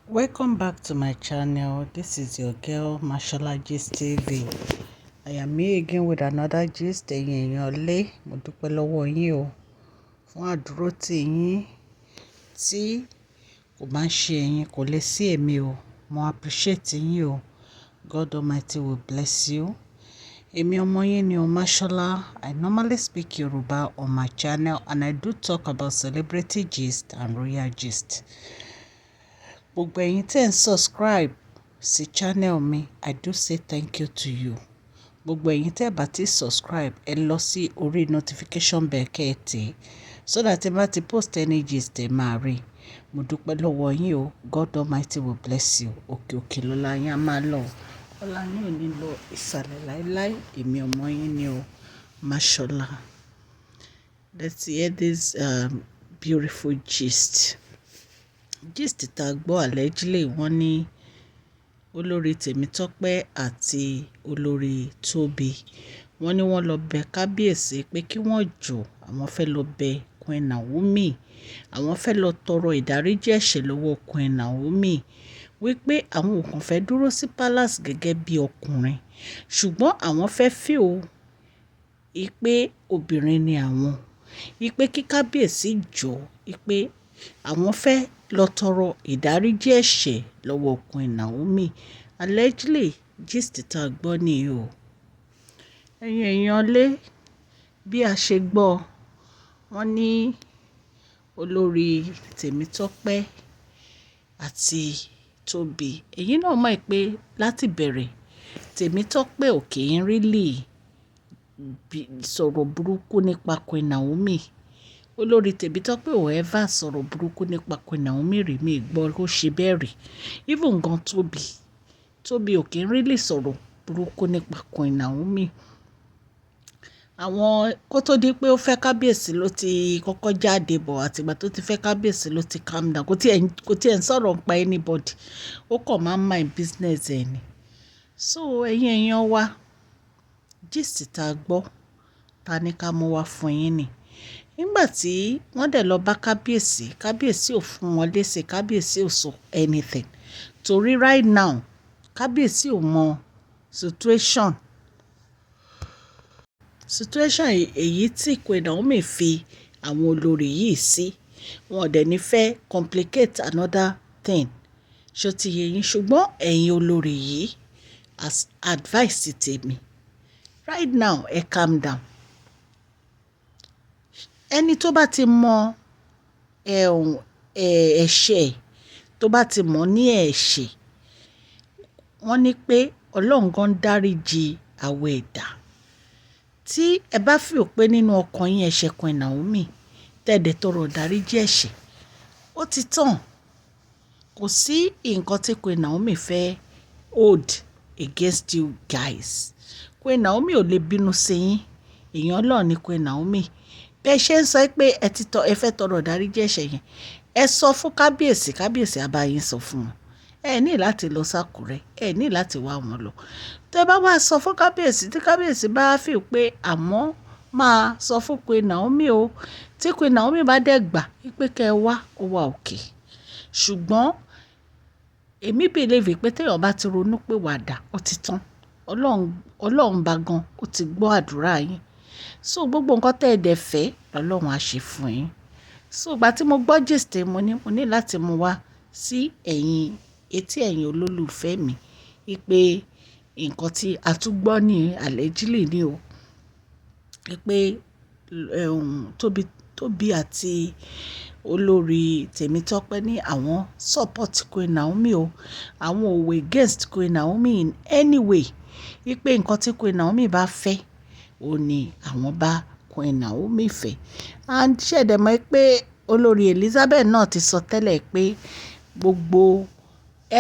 Welcome back to my channel. This is your girl Mashola Gist TV. I am here again with another gist. Ẹ̀yin èèyàn lé, mo dúpẹ́ lọ́wọ́ yín o fún àdúrótì yín tí kò bá ń ṣe ẹ̀yin kò lè sí èmi o. Mo appreciate yín o. God Almighty will bless you. Èmi ọmọ yín ni o, Mashola. I normally speak Yoruba on my channel and I do talk about celebrity gist and royal gist. Gbogbo ẹ̀yin tí ẹ̀ ń subscribe sí channel mi, I do say thank you to you. Gbogbo ẹ̀yin tí ẹ bá ti subscribe, ẹ lọ sí orí notification bell kẹ́ ẹ tẹ̀, so that tí n bá ti post any gist, ẹ máa rí. Mo dúpẹ́ lọ́wọ́ yín o. God Almighty will bless you. Òkè òkè lọ́la yín á máa lọ. Ọlá yín ò ní lọ ìsàlẹ̀ láíláí. Èmi ọmọ yín ni o, Mashola. Let's hear this beautiful gist. Gist tá gbọ́, allegedly wọ́n ní olórí Tèmítọ́pẹ́ àti olórí Tóbi, wọ́n ní wọ́n lọ bẹ kábíyèsí pé kí wọ́n jọ̀ọ́, àwọn fẹ́ lọ bẹ Queen Naomi, àwọn fẹ́ lọ tọrọ ìdáríjì ẹ̀ṣẹ̀ lọ́wọ́ Queen Naomi, wípé àwọn ò kàn fẹ́ dúró sí palace gẹ́gẹ́ bí ọkùnrin, ṣùgbọ́n àwọn fẹ́ feel pé obìnrin ni àwọn, wípé kí kábíyèsí jọ̀ọ́, wípé àwọn fẹ́ lọ tọrọ ìdáríjì ẹ̀ṣẹ̀ lọ́wọ́ Queen Naomi. Allegedly, gist tá gbọ́ nìyí o. Ẹ̀yin èèyàn lé, bí a ṣe gbọ́, wọ́n ní olórí Tèmítọ́pẹ́ àti Tóbi. Ẹ̀yin náà mọ̀ pé láti bẹ̀rẹ̀, Tèmítọ́pẹ́ ò kí ń really sọ̀rọ̀ burúkú nípa Queen Naomi. Olórí Tèmítọ́pẹ́ ò ever sọ̀rọ̀ burúkú nípa Queen Naomi rí, mi gbọ́ ó ṣe bẹ́ẹ̀ rí. Even gan Tóbi, Tóbi ò kí ń really sọ̀rọ̀ burúkú nípa Queen Naomi. Àwọn kó tó di pé ó fẹ́ kábíyèsí ló ti kọ́kọ́ jáde bọ̀, àti ìgbà tó ti fẹ́ kábíyèsí ló ti calm down. Kò tí ẹ̀ ń sọ̀rọ̀ nípa anybody. Ó kàn máa ń mind business ẹ̀ ni. So ẹ̀yin èèyàn wa, gist tá gbọ́, ta ní ká mú wá fún yín ni. Nígbà tí wọ́n dẹ̀ lọ bá kábíyèsí, kábíyèsí ò fún wọn léṣe, kábíyèsí ò sọ anything. Torí right now, kábíyèsí ò mọ situation èyí tí Queen Naomi fi àwọn olórí yìí sí. Wọn ò dẹ̀ ní fẹ́ complicate another thing. Ṣé o ti yé yín? Ṣùgbọ́n ẹ̀yin olórí yìí, as advice tèmi, right now, ẹ calm down. Ẹni tó bá ti mọ ẹ̀ṣẹ̀, tó bá ti mọ̀ ní ẹ̀ṣẹ̀, wọ́n ní pé Ọlọ́run gan dáríji àwa ẹ̀dá. Tí ẹ bá feel pé nínú ọkàn yín ẹ ṣẹ̀ Queen Naomi, tẹ́ dẹ̀ tọrọ ìdáríjì ẹ̀ṣẹ̀, ó ti tán. Kò sí nǹkan tí Queen Naomi fẹ́ hold against you guys. Queen Naomi ò lè bínú sí yín. Èèyàn Ọlọ́run ni Queen Naomi. Bí ẹ ṣe ń sọ pé ẹ ti tọ, ẹ fẹ́ tọrọ ìdáríjì ẹ̀ṣẹ̀ yẹn, ẹ sọ fún kábíyèsí, kábíyèsí á bá yín sọ fún wọn. Ẹ ní láti lọ sákúrẹ́, ẹ ní láti wá wọn lọ. Tẹ bá wá sọ fún kábíyèsí, tí kábíyèsí bá feel pé àmọ́ máa sọ fún Queen Naomi o, tí Queen Naomi bá dẹ̀ gbà wípé kí ẹ wá, ó wà okay. Ṣùgbọ́n èmi believe pé tí èèyàn bá ti ronú pé wàdà, ó ti tán. Ọlọ́run, Ọlọ́run bá gan, ó ti gbọ́ àdúrà yín. So gbogbo nǹkan tí ẹ dẹ̀ fẹ́, Ọlọ́run á ṣe fún yín. So ìgbà tí mo gbọ́ gist, mo ní láti mú wá sí ẹ̀yìn etí ẹ̀yin olólùfẹ́ mi wípé nǹkan tí a tún gbọ́ ní allegedly ni o. Wípé Tóbi, Tóbi àti olórí Tèmítọ́pẹ́ ní àwọn support Queen Naomi o. Àwọn ò wà against Queen Naomi in any way. Wípé nǹkan tí Queen Naomi bá fẹ́, òun ní àwọn bá Queen Naomi fẹ́. And ṣé ẹ dẹ̀ mọ̀ pé olórí Elizabeth náà ti sọ tẹ́lẹ̀ pé gbogbo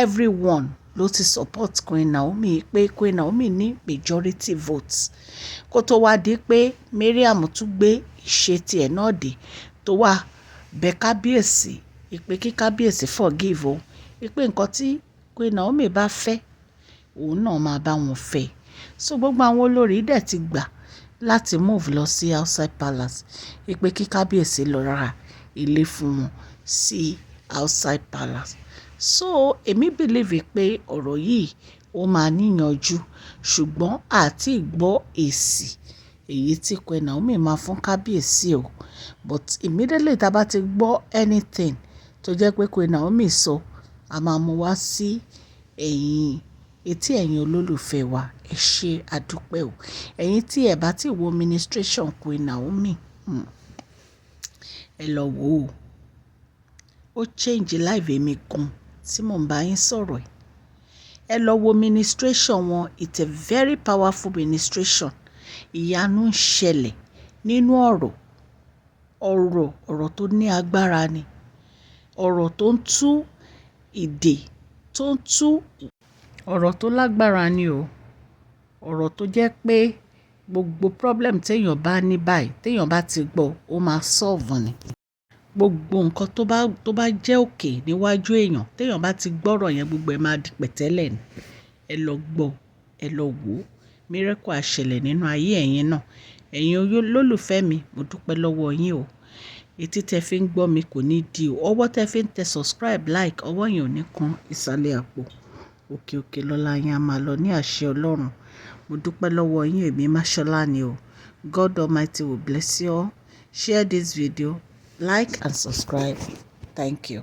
everyone ló ti support Queen Naomi, pé Queen Naomi ní majority votes. Kó tó wá di pé Mariam tún gbé ìṣe tí ẹ̀ náà dé, tó wá bẹ kábíyèsí wípé kí kábíyèsí forgive o. Wípé nǹkan tí Queen Naomi bá fẹ́, òun náà máa bá wọn fẹ́. So gbogbo àwọn olórí dẹ̀ ti gbà láti move lọ sí outside palace. Wípé kí kábíyèsí lọ ra ilé fún wọn sí outside palace. So èmi believe pé ọ̀rọ̀ yìí ó máa níyanjú, ṣùgbọ́n a ti gbọ́ èsì èyí tí Queen Naomi máa fún kábíyèsí o. But immediately tí a bá ti gbọ́ anything tó jẹ́ pé Queen Naomi sọ, a máa mú wá sí ẹ̀yìn etí ẹ̀yin olólùfẹ́ wa. Ẹ ṣé, àdúpẹ́ o. Ẹ̀yin tí ẹ bá ti wo ministration Queen Naomi, ẹ lọ wò ó. Ó change life èmi gan tí mò ń bá yín sọ̀rọ̀ yìí. Ẹ lọ wo ministration wọn. It's a very powerful ministration. Ìyanu ń ṣẹlẹ̀ nínú ọ̀rọ̀, ọ̀rọ̀, ọ̀rọ̀ tó ní agbára ni. Ọ̀rọ̀ tó ń tú ìdè, tó ń tú ọ̀rọ̀ tó lágbára ni o. Ọ̀rọ̀ tó jẹ́ pé gbogbo problem tí èèyàn bá ní báyìí, tí èèyàn bá ti gbọ́, ó máa solve ni. Gbogbo nǹkan tó bá jẹ́ òkè níwájú èèyàn, tí èèyàn bá ti gbọ́ ọ̀rọ̀ yẹn, gbogbo ẹ máa di pẹ̀tẹ́lẹ̀ ni. Ẹ lọ gbọ́, ẹ lọ wò. Miracle á ṣẹlẹ̀ nínú ayé ẹ̀yin náà. Ẹ̀yin olólùfẹ́ mi, mo dúpẹ́ lọ́wọ́ yín o. Etí tẹ fi ń gbọ́ mi kò ní di o. Ọwọ́ tẹ fi ń tẹ subscribe, like, ọwọ́ yẹn ò ní kan ìsàlẹ̀ àpò. Òkè òkè lọ́la yín a máa lọ ní àṣẹ Ọlọ́run. Mo dúpẹ́ lọ́wọ́ yín, èmi Máṣọ́lá ni o. God Almighty will bless you all. Share this video, like and subscribe. Thank you.